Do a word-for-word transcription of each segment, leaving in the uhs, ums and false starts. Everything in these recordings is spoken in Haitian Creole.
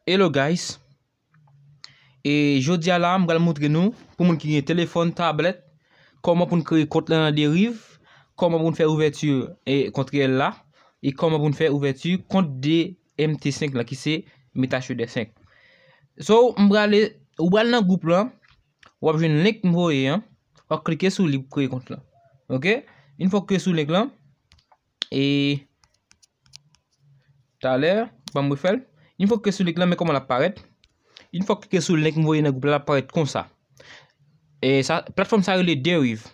Hello guys. E jodi a la, m pral montre nou, pou moun ki gen telefòn, tablèt, kòman pou n kreye kont lan nan Deriv, kòman pou n fè ouvèti e kont reyèl la, e kòman pou n fè ouvèti kont de M T senk lan ki se MetaTrader senk. So, m prale, ou pral nan gwoup lan, w ap jwenn link m voye an, w ap klike sou li pou kreye kont lan. Oke? Yon fwa w klike sou link lan, e talè, ban m refè l. Yon fwa w klike sou link lan, men kòman l ap parèt. Yon fwa w klike sou link m voye nan gwoup la, l ap parèt konsa. E sa, platfòm sa rele Deriv.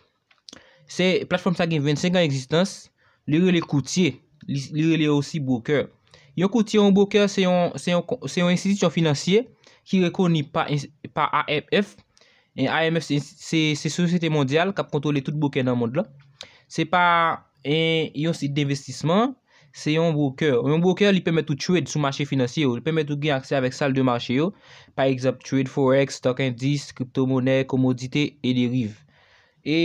Se platfòm sa gen vennsenk an egzistans. Li rele koutye. Li, li rele osi broker. Yon koutye, yon broker, se yon, se yon, se yon enstitisyon finansye ki rekoni pa, pa A M F. E A M F se, se, se sosyete mondyal k ap kontwole tout broker nan mond lan. Se pa, e, yon sit denvestisman, se yon broker. Yon broker, li pèmèt ou trade sou mache finansye yo. Li pèmèt ou gen aksè avèk sal de mache yo. Pa egzanp, trade forex, stock indice, kriptomonè, komodite e deriv. E,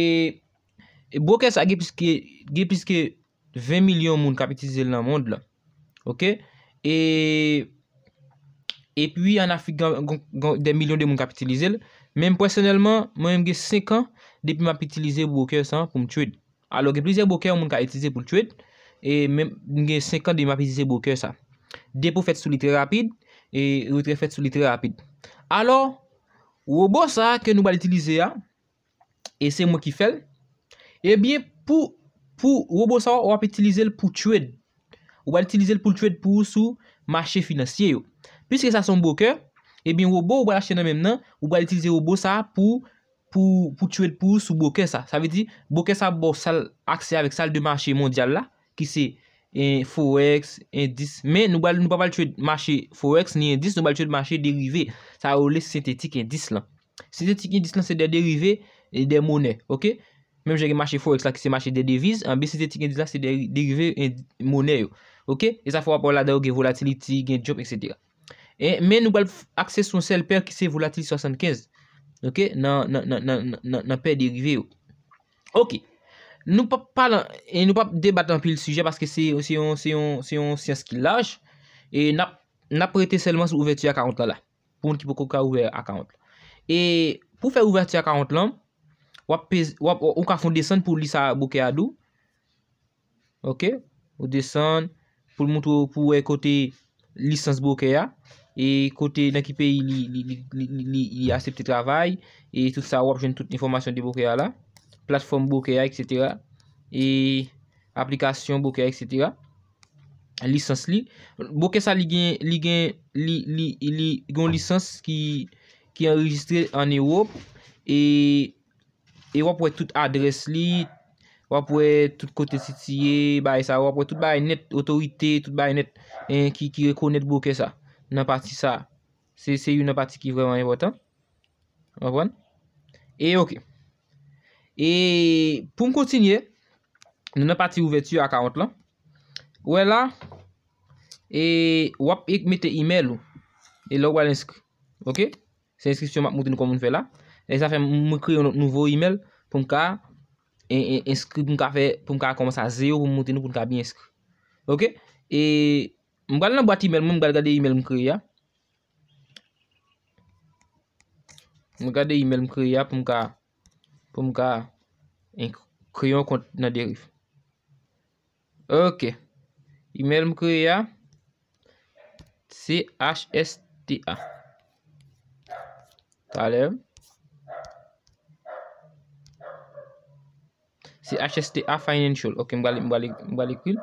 e broker sa gen plis ke, gen plis ke ven milyon moun k ap itilize l nan mond lan. Oke? E, epi, ann Afrik, gen, gen, gen dè milyon de moun k ap itilize l. Men m, pèsonèlman, mwen menm, gen senk an depi m ap itilize broker sa pou m trade. Alò, gen plizyè broker yon moun ka itilize pou l trade. E men m gen senk an depi m ap itilize broker sa. Depo fèt sou li trè rapid, e retrè fèt sou li trè rapid. Alò, wobo sa ke nou pral itilize a, e se mwen ki fè l. Ebyen, pou, pou wobo sa, w ap itilize l pou trade. Ou pral itilize l pou l trade pou ou sou mache finansye yo. Piske sa se yon broker, ebyen, wobo ou pral achte nan men m nan, ou pral itilize wobo sa pou, pou, pou trade pou ou sou broker sa. Sa vle di, broker sa ba w sal, aksè avèk sal de mache mondyal la, ki se, e, forex, endis. Men nou pral, nou pa pral trade mache forex ni endis, nou pral trade mache derive. Sa yo rele sentetik endis lan. Sentetik endis lan se dè derive e dè monè, oke? Menm jan gen mache forex la ki se mache dè deviz, anben sentetik endis la se dè derive en-, monè yo, oke? E sa fè w ap wè ladan yo gen volatility, gen jump, etsetera. E, men nou pral f-, akse sou yon sèl pè ki se volatility swasannkenz, oke? Nan, nan, nan, nan, nan, nan pè derive yo. Oke. Nou p ap pale, e nou p ap debat anpil sijè paske se, se yon, se yon, se yon syans ki laj. E n ap, n ap rete sèlman sou ouvèti akawont lan la. Pou moun ki poko ka ouvè akawont lan. E pou fè ouvèti akawont lan, w ap peze, w ap, ou ka fè yon desann pou li sa broker a di w. Oke? Ou desann pou l montre w, pou w wè kote lisans broker a, e kote, nan ki peyi li, li, li aksepte travay, e tout sa, w ap jwenn tout enfòmasyon de broker a la, platfòm broker a, etsetera. E aplikasyon broker a, etsetera. Lisans li. Broker sa, li gen, li gen, li, li, li gen yon lisans ki, ki anrejistre an Ewòp, e, e w ap wè tout adrès li, w ap wè tout kote sitiye, bagay sa, w ap wè tout bagay nèt, otorite, tout bagay nèt, en, ki, ki rekonèt broker sa, nan pati sa. Se, se youn nan pati ki vrèman enpòtan. Ou konprann? E oke. E pou m kontinye, nou nan pati ouvèti akawont lan. Ou wè la, e w ap ek-, mete imèl ou. E lè w pral enskri. Oke? Se enskripsyon m ap montre nou kòman nou fè la. E sa fè m, mwen kreye yon nouvo imèl pou m ka en-, en-, enskri, pou m ka fè, pou m ka kòmanse a zewo, pou m montre nou pou n ka byen enskri. Oke? E m pral nan bwat imèl mwen, m pral gade imèl m kreye a. M gade imèl m kreye a pou m ka, pou m ka en-, kreye yon kont nan Deriv. Oke. Imèl m kreye a, C H S T A. Talè. C H S T A Financial. Oke, m pral, m pral, m pral ekri l.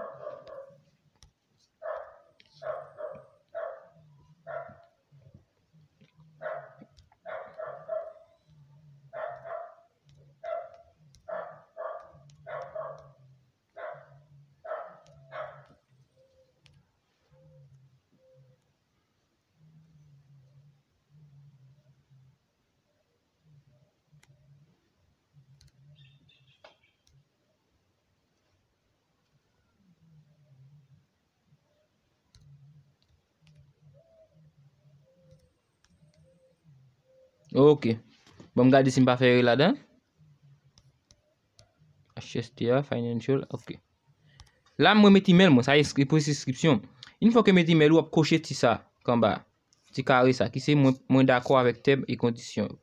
Oke. Ban m gade si m pa fè erè ladan. H S T A, Financial, oke. La, mwen met imèl mwen, sa enskri, pwosesiskripsyon. Yon fwa ke w met imèl ou, w ap koche ti sa, k anba. ti kare sa, ki se mwen, mwen dakò avèk tèm e kondisyon yo.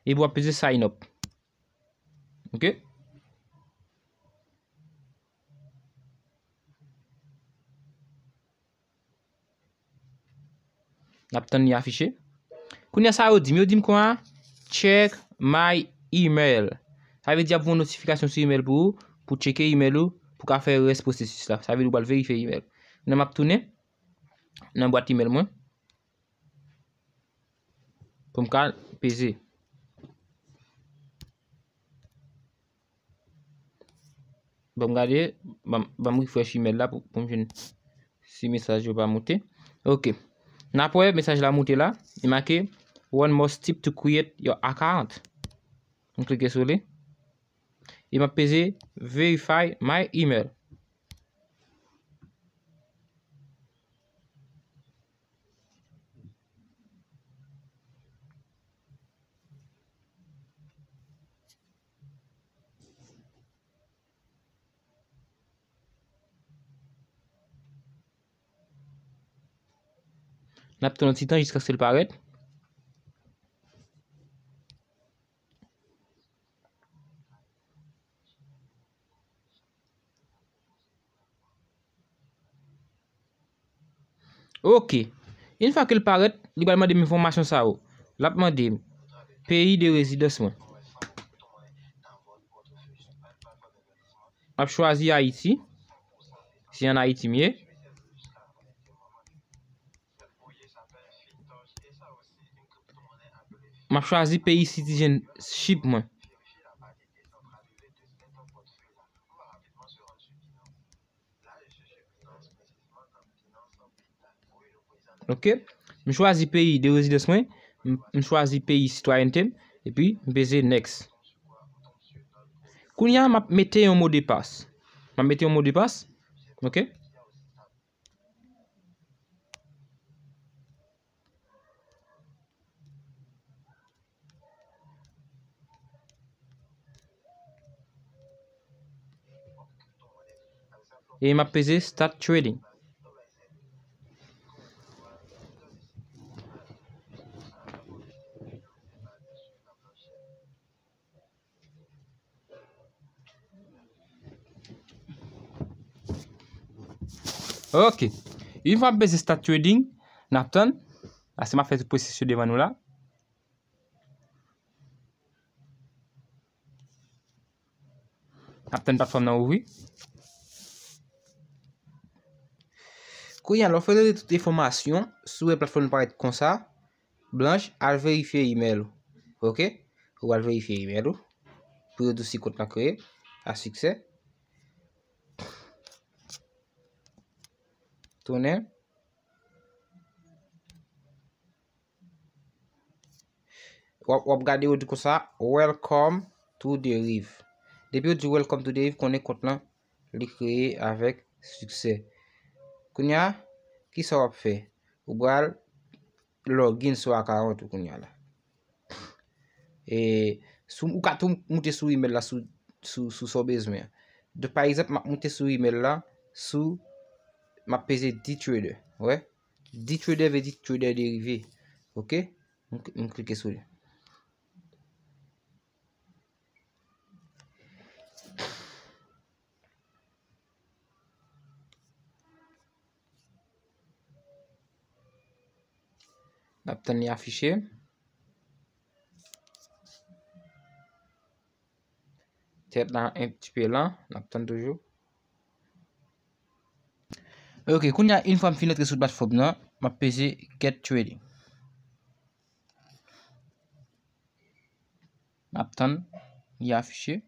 Epi w ap peze sign up. Ok? N ap tann li afiche. Kounye a sa yo di m, yo di m konsa, "Check my email." Sa vle di y ap voye yon notifikasyon sou email pou ou, pou tcheke email ou, pou ka fè rès pwosesis la. Sa vle di ou pral verifye email. Kounye a m ap tounen nan bwat email mwen. Pou m ka peze. Ban m gade, ban m, ban m refresh email la pou, pou m jwenn si mesaj yo pa moute. Ok. N ap wè mesaj la moute la. Li make "One more step to create your account." M klike sou li. E m ap peze "Verify my email." N ap tann yon ti tan jiskaske l parèt. Ok. Yon fwa ke l parèt, li pral mande m enfòmasyon sa yo. L ap mande m peyi de rezidans mwen. M ap chwazi Ayiti. Se ann Ayiti m ye. M ap chwazi peyi citizenship mwen. Ok. M chwazi peyi de rezidans mwen. M, m chwazi peyi sitwayènte m. Epi, m peze next. Kounye a, m ap mete yon modepas. M ap mete yon modepas. Ok. E m ap peze start trading. Ok. Yon fwa m peze start trading, n ap tann. Paske m ap fè tout pwosesis yo devan nou la. N ap tann platfòm nan ouvri. Kounye a, lè w fin rele tout enfòmasyon, si w wè platfòm nan parèt konsa, blanch, al verifye email ou. Ok? Ou al verifye email ou. Pou yo di w si kont lan kreye, a siksè. Tounen. W ap, w ap gade yo di konsa, "Welcome to Deriv." Depi yo di "Welcome to Deriv", konnen kont lan li kreye avèk siksè. Kounye a, kisa w ap fè? Ou pral login sou account ou kounye a la. E, sou, ou ka tou moute sou email la sou, sou, sou sa w bezwen an. Donk, pa egzanp, m ap moute sou email la, sou, m ap peze D-Trader. Wè? D-Trader vle di trader derive. Ok? M, m klike sou li. N ap tann li afiche. Tèt la un petit peu lent, n ap tann toujou. Ok, kounye a, yon fwa m fin antre sou platfòm nan, m ap peze Get Trading. N ap tann li afiche.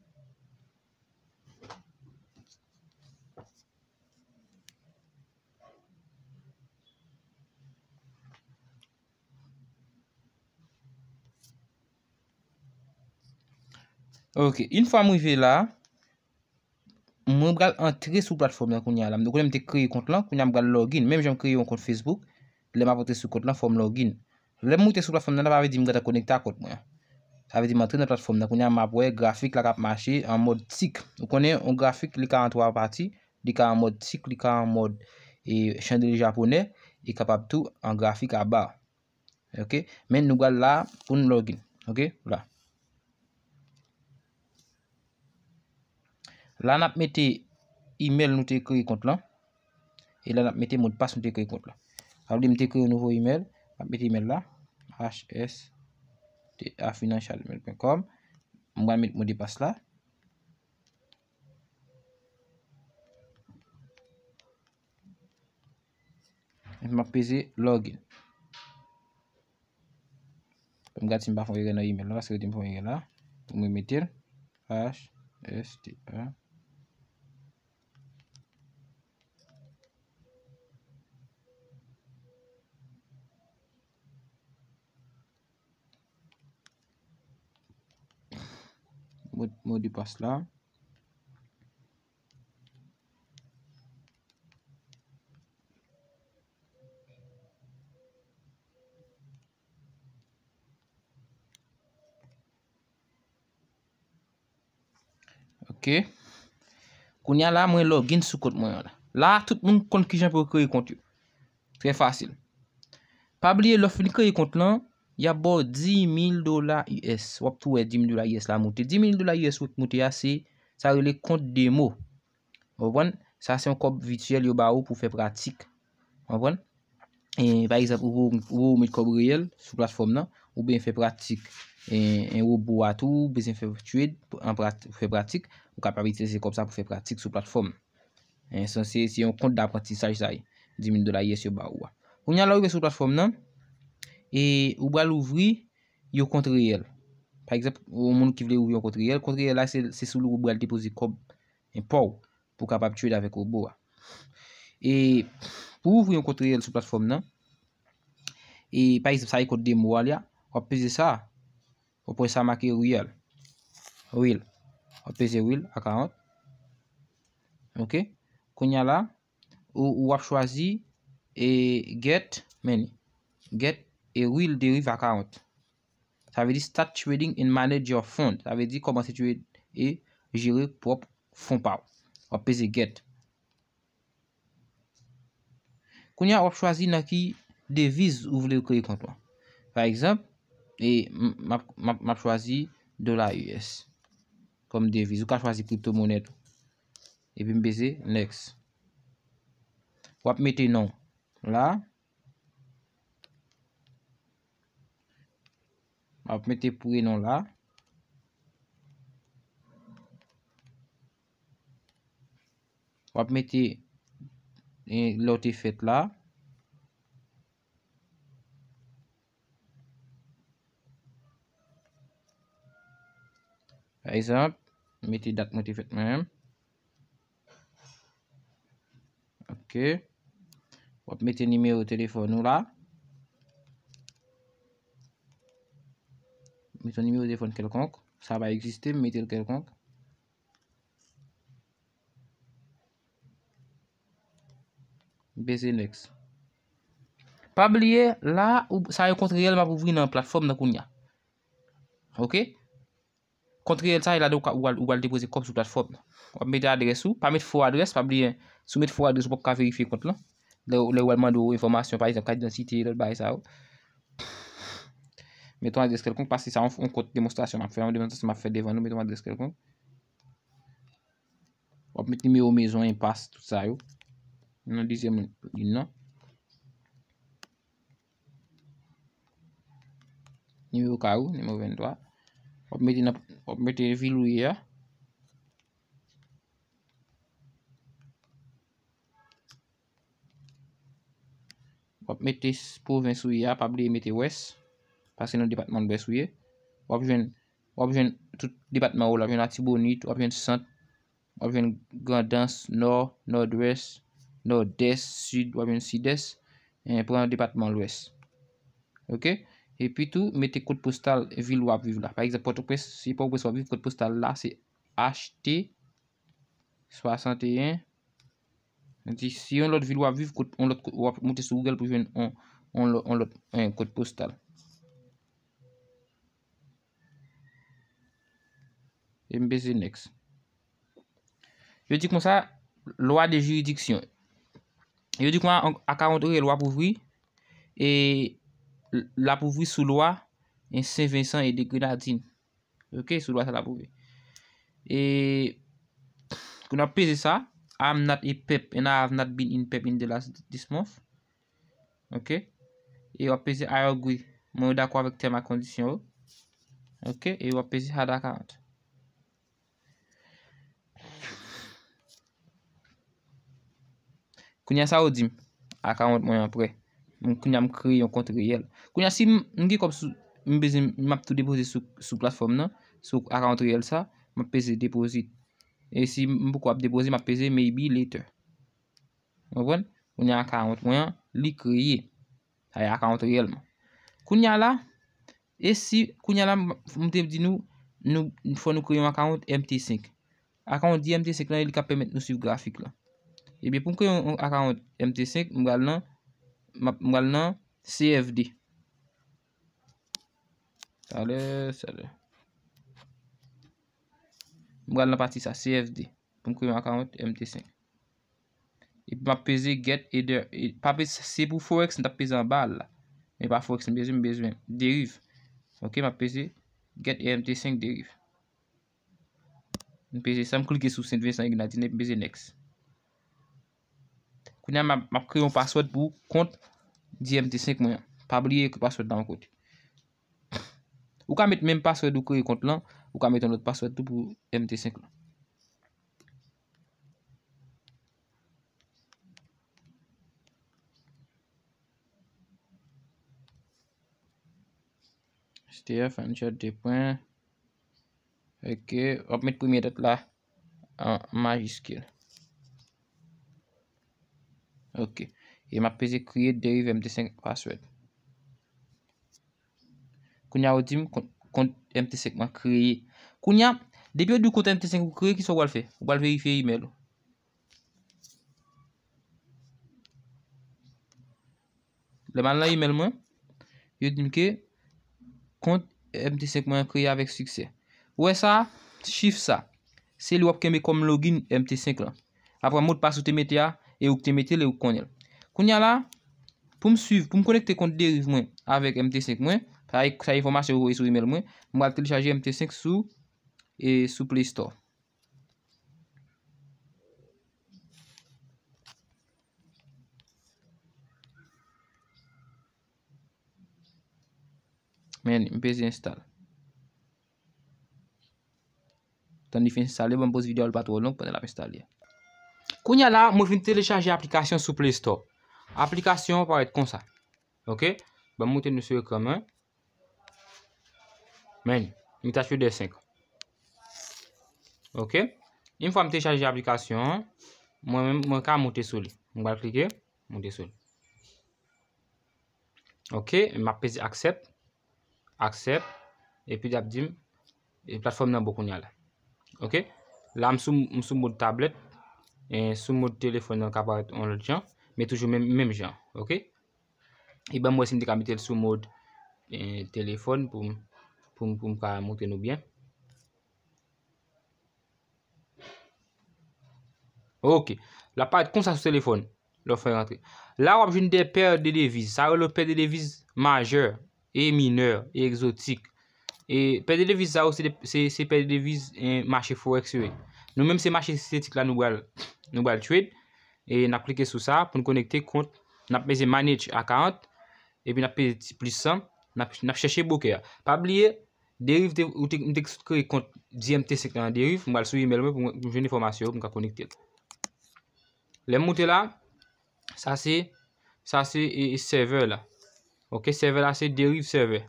Ok, yon fwa m rive la, mwen pral antre sou platfòm nan kounye a la. M konnen m te kreye kont lan, kounye a m pral login. Menm jan m kreye yon kont Facebook, lè m ap antre sou kont lan, fò m login. Lè m moute sou platfòm nan, sa pa vle di m gentan konekte a kont mwen an. Sa vle di m antre nan platfòm nan, kounye a m ap wè grafik la k ap mache an mòd tik. Ou konnen yon grafik, li ka an twa pati, li ka an mòd tik, li ka an mòd, e, chandelier japonais. e kapab tou an grafik a ba. Ok? Men nou pral la pou n login. Ok? La. La n ap mete email nou te kreye kont lan. E la n ap mete modpas nou te kreye kont lan. Sa vle di m te kreye yon nouvo email. M ap mete email la. H S T A financial email point com. M pral met modpas la. Epi m ap peze login. Fè m gade si m pa fè yon erè nan email la, paske yo di m fè yon erè la. Pou mwen mete l. H S T A. Mo, modpas la. Ok. Kounye a la, mwen login sou kont mwen an la. La, tout moun konn kijan pou yo kreye kont yo. Trè fasil. Pa bliye, lè w fin kreye kont lan, y ap ba w dis mil dola U S. W ap tou wè dis mil dola U S la moute. Dis mil dola U S ou moute a, se sa rele kont demo. Ou konprann? Sa se yon kòb vityèl yo ba ou pou fè pratik. Ou konprann? E, pa egzanp, ou, ou, ou met kòb reyèl sou platfòm nan, oubyen fè pratik. E, en wobo a tou, ou bezwen fè trade, an prat-, fè pratik, ou kapab itilize kòb sa pou fè pratik sou platfòm. E, se, se, se yon kont daprantisaj sa ye. Dis mil dola U S yo ba ou a. Kounye a la ou rive sou platfòm nan, e ou pral ouvri yon kont reyèl. Pa egzanp, yon moun ki vle ouvri yon kont reyèl, kont reyèl la se, se sou li ou pral depoze kòb, e, pa w pou kapab trade avèk wobo a. E pou ouvri yon kont reyèl sou platfòm nan, e pa egzanp, sa e kont demo a li a, w ap peze sa, w ap wè sa make reyèl. Real. W ap peze real account. Ok. Kounye a la, ou, ou ap chwazi e get money. Get a real deriv account. Sa vle di start trading and manage your fund. Sa vle di kòmanse trade e jere pwòp fon pa w. W ap peze get. Kounye a, w ap chwazi nan ki deviz ou vle kreye kont ou an. Pa egzanp, e m, m ap, m ap, m ap chwazi dola U S kòm deviz. Ou ka chwazi kriptomonè tou. Epi m peze next. W ap mete non la. M ap mete prenon la. W ap mete, e, lè w te fèt la. Pa egzanp, mete dat mwen te fèt mwen menm. Ok. W ap mete nimewo telefòn ou la. Mete yon nimewo telefòn kèlkonk. Sa pa egziste, m mete l kèlkonk. Peze next. Pa bliye, la, ou, sa e kont reyèl m ap ouvri nan platfòm nan kounye a. Ok? Kont reyèl sa, e ladan ou ka, ou al, ou al depoze kòb sou platfòm nan. W ap mete adrès ou, pa met fo adrès, pa bliye, si w met fo adrès, ou p ap ka verifye kont lan. Lè, lè yo al mande w enfòmasyon, pa egzanp, kat idantite, lòt bagay sa yo. Met yon adrès kèlkonk, paske sa yon, yon kont demonstrasyon m ap fè, yon demonstrasyon m ap fè devan nou, met yon adrès kèlkonk. W ap met nimewo mezon, enpas, tout sa yo. Nan dezyèm liy nan. Nimewo kay ou, nimewo venntwa. W ap mete nan, w ap mete vil ou ye a. W ap mete s-, pwovens ou ye a, pa bliye mete Wès, paske nan depatman Lwès ou ye. W ap jwenn, w ap jwenn tout depatman ou la, w ap jwenn Latibonit, w ap jwenn Sant, w ap jwenn Grandans, Nò, Nòdwès, Nòdès, Sid, w ap jwenn Sidès, e, pran depatman Lwès. Ok? Epi tou, mete kòd postal vil w ap viv la. Pa egzanp, Pòtoprens, si Pòtoprens w ap viv, kòd postal la, se H T swasanteyen. Di, si yon lòt vil w ap viv, kot, yon lòt, w ap moute sou Google pou jwenn yon, yon lò-, yon lòt, yon kòd postal. E m peze next. Yo di konsa, lwa de jiridiksyon. Yo di kounye a, account reyèl w ap ouvri, e l ap ouvri sou lwa, e, Sen Vensan e de Grenadin. Ok, sou lwa sa l ap ouvri. E kounye a w ap peze sa, "I am not a pep and I have not been in pep in the last this month." Ok. E w ap peze "I agree." Mwen dakò avèk tèm ak kondisyon yo. Ok. E w ap peze "Add account." Kounye a sa yo di m, "Account mwen an prè." M, kounye a m kreye yon kont reyèl. Kounye a si m, m gen kòb sou, m bezwen, m ap tou depoze sou, sou platfòm nan, sou account reyèl sa, m ap peze deposit. E si m poko ap depoze, m ap peze "Maybe later." Ou konprann? Kounye a account mwen an, li kreye. Sa e account reyèlman. Kounye a la, e si, kounye a la, m, m te di nou, nou, fò nou kreye yon account M T senk. Account di M T senk lan, e li k ap pèmèt nou swiv grafik la. Ebyen, pou m kreye yon, yon account M T senk, m pral nan, m ap, m pral nan C F D. Talè, talè. M pral nan pati sa, C F D. Pou m kreye yon account M T senk. Epi m ap peze get other, e, pa peze, se pou Forex, m t ap peze anba a la. Men pa Forex m bezwen, m bezwen Deriv. Ok, m ap peze get M T senk Deriv. M peze sa, m klike sou Sen Vensan e Grenadin, epi m peze next. Kounye a, m ap, m ap kreye yon password pou kont di M T senk mwen an. Pa bliye ekri password la yon kote. Ou ka met menm password ou kreye kont lan, ou ka met yon lòt password tou pou M T senk lan. H T F, Anchor, de pwen. Ok, w ap met premye lèt la an majiskil. Ok. E m ap peze create Deriv M T senk password. Kounye a, yo di m kont, kont M T senk mwen kreye. Kounye a, depi yo di w kont M T senk ou kreye, kisa w pral fè? Ou pral verifye email ou. Lè m al nan email mwen, yo di m ke kont M T senk mwen an kreye avèk siksè. Ou wè sa, chif sa, se li w ap kenbe kòm login M T senk lan. Apre modpas ou te mete a, e ou k te mete l, e ou k konnen l. Kounye a la, pou m swiv, pou m konekte kont Deriv mwen avèk M T senk mwen, sa, sa enfòmasyon yo voye sou email mwen, m pral telechaje M T senk sou, e sou Play Store. Men, m peze install. Tann li fin enstale, ban m poz videyo a, li pa twò long pandan l ap enstale. Kounye a la, mwen fin telechaje aplikasyon sou Play Store. Aplikasyon an parèt konsa. Ok? Ban m montre nou sou ekran mwen. Men, Meta Trader senk. Ok? Yon fwa m telechaje aplikasyon an, mwen menm, mwen ka monte sou li. Mwen pral klike, monte sou li. Ok, m ap peze accept. Accept. Epi l ap di m, e, platfòm nan bon kounye a la. Ok? La, m sou, m sou mòd tablèt. E sou mòd telefòn nan ka parèt yon lòt jan. Men toujou menm, menm jan. Ok? E ban m wè si m te ka mete l sou mòd, e, telefòn pou m, pou m, pou m ka montre nou byen. Ok. L ap parèt konsa sou telefòn. Lè w fè rantre. La, w ap jwenn de pè de deviz. Sa yo rele pè de deviz majè e minè e egzotik. E pè de deviz sa yo, se de, se, se pè de deviz, e, mache forex yo ye. Nou menm, se mache sentetik la nou pral, nou pral trade. E n ap klike sou sa pou n konekte kont. N ap peze manage account. Epi n ap peze ti plis sa. N ap, n ap chèche broker a. Pa bliye, Deriv te, ou te, m te sot kreye kont D M T senk nan Deriv. M pral sou email mwen pou mwen, pou m jwenn enfòmasyon yo, pou m ka konekte l. Lè m moute la, sa se, sa se, e, e, server la. Ok, server la se Deriv server.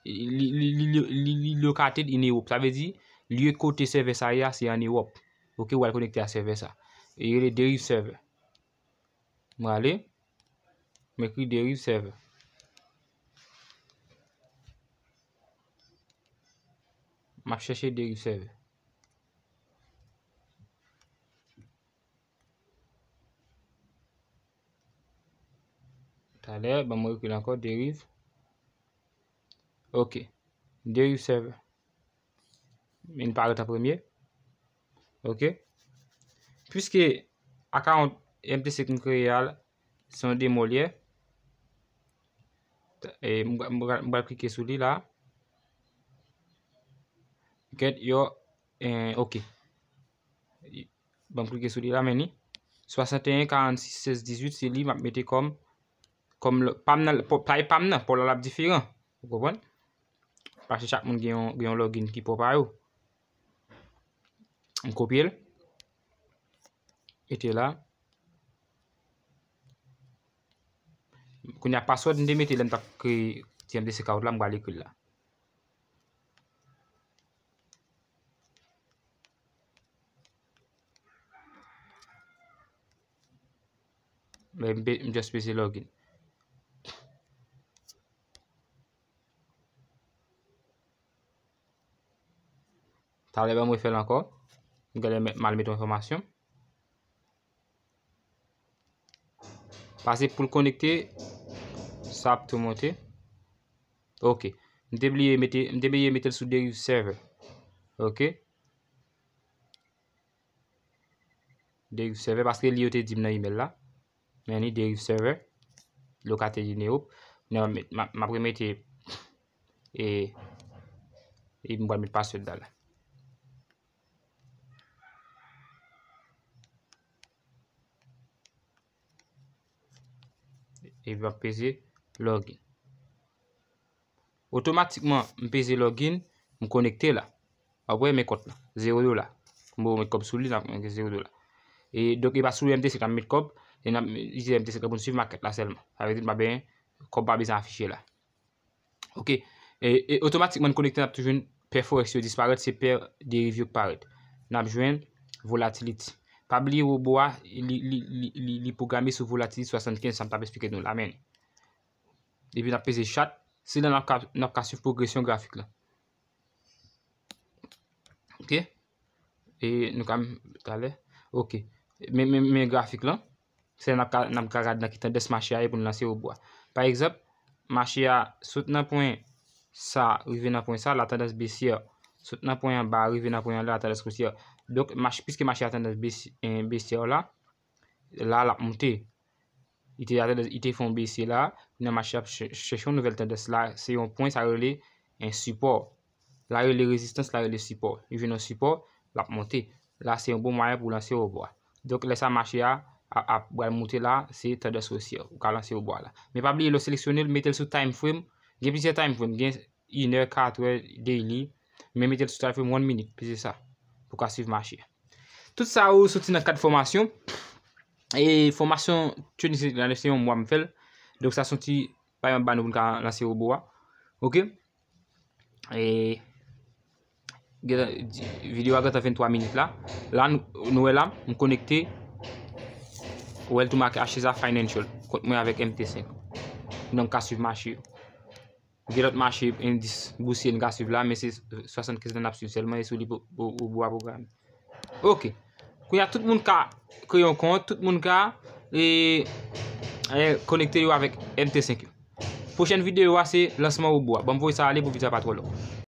Li, li, li, li, li, li located in Europe. Sa vle di, lye kote server sa ye a, se an Ewòp. Ok, ou al konekte a server sa. E rele Deriv server. Mwen ale. M ekri Deriv server. M ap chèche Deriv server. Talè, ban mwen ekri l ankò, Deriv. Ok. Deriv server. Vin parèt an premye. Ok. Piske account M T senk m kreye a, Se yon demo li ye. E, m, m, m pral klike sou li la. Get your, eh, ok. Ban m klike sou li la, men ni. Swasanteyen, karannsis, sèz, dizuit, se li m ap mete kòm, kòm, pam nan, pay pam nan, pa w la l ap diferan. Ou konprann? Paske chak moun gen yon, gen yon login ki pwòp a yo. M kopye l. Mete la. Kounye a, password m te mete lè m t ap kreye T M T C account la, m pral ekri l la. Men m pe-, m just peze login. Talè ban m refè l ankò. M gade m al met yon enfòmasyon. Pase pou l konekte, sa ap tou monte. Ok. M te bliye mete, m te bliye mete l sou Deriv Server. Ok. Deriv Server, paske li yo te di m nan email la. Men ni Deriv Server. Lokatè Dinero. Kounye a m ap met, m ap, m ap remete e, e m pral met password la la. Epi m ap peze login. Otomatikman, m peze login, m konekte la. W ap wè men kont la, zewo dola. M poko met kòb sou li, n ap gen zewo dola. E donk, e pa sou M T C n ap met kòb, e n ap itilize M T C pou n swiv makèt la sèlman. Sa vle di n pa benyen, kòb pa bezwen afiche la. Ok. E, e otomatikman n konekte, n ap tou jwenn pè forex yo disparèt, se pè deriv yo k parèt. N ap jwenn volatility. Pa bliye wobo a, li, li, li, li, li pwograme sou volatility swasannkenz, sa m t ap eksplike nou la, men. Epi n ap peze chat, se la n ap ka, n ap ka swiv pwogresyon grafik la. Ok. E nou ka, talè. Ok. Men, men, men grafik lan. Se n ap ka, n ap ka gad nan ki tandans mache a ye pou n lanse wobo a. Pa egzanp, mache a sot nan pwen sa, rive nan pwen sa, la tandans besyè. Sot nan pwen anba, rive nan pwen anlè, la tandans osyè. Donk, mach-, piske mache a tandans bes-, eh, besyè la, la, l ap monte. Li te atè, li te fè yon bese la, kounye a mache ap chè-, chèche yon nouvèl tandans la, se yon pwen sa rele yon sipò. La rele rezistans, la rele sipò. Li jwenn yon sipò, l ap monte. La se yon bon mwayen pou w lanse wobo a. Donk lè sa mache a, a, ap pral monte la, se tandans osyè. Ou ka lanse wobo a la. Men pa bliye lè w seleksyone l, mete l sou time frame. Gen plizyè time frame, gen inè, katrè, daily. Men mete l sou time frame one minute, peze sa. Pou w ka swiv mache a. Tout sa yo soti nan kad fòmasyon. E fòmasyon trading technique la, se yon mwa m fè l. Donk sa soti pa yon ba nou pou n ka lanse wobo a. Ok. E gentan, videyo a gentan venntwa minit la. La nou, nou wè la, m konekte Well to Market H S A Financial kont mwen avèk M T senk. Donk ka swiv mache yo. Gen lòt mache, endis bousye n ka swiv la, men se swasannkenz lan n ap swiv sèlman, e sou li pou, pou, pou wobo a pwograme. Ok. Kounye a, tout moun ka kreye yon kont, tout moun ka, e, e, konekte yo avèk M T senk yo. Pwochèn videyo a, se lansman wobo a. Ban m voye sa ale pou videyo a pa twò long.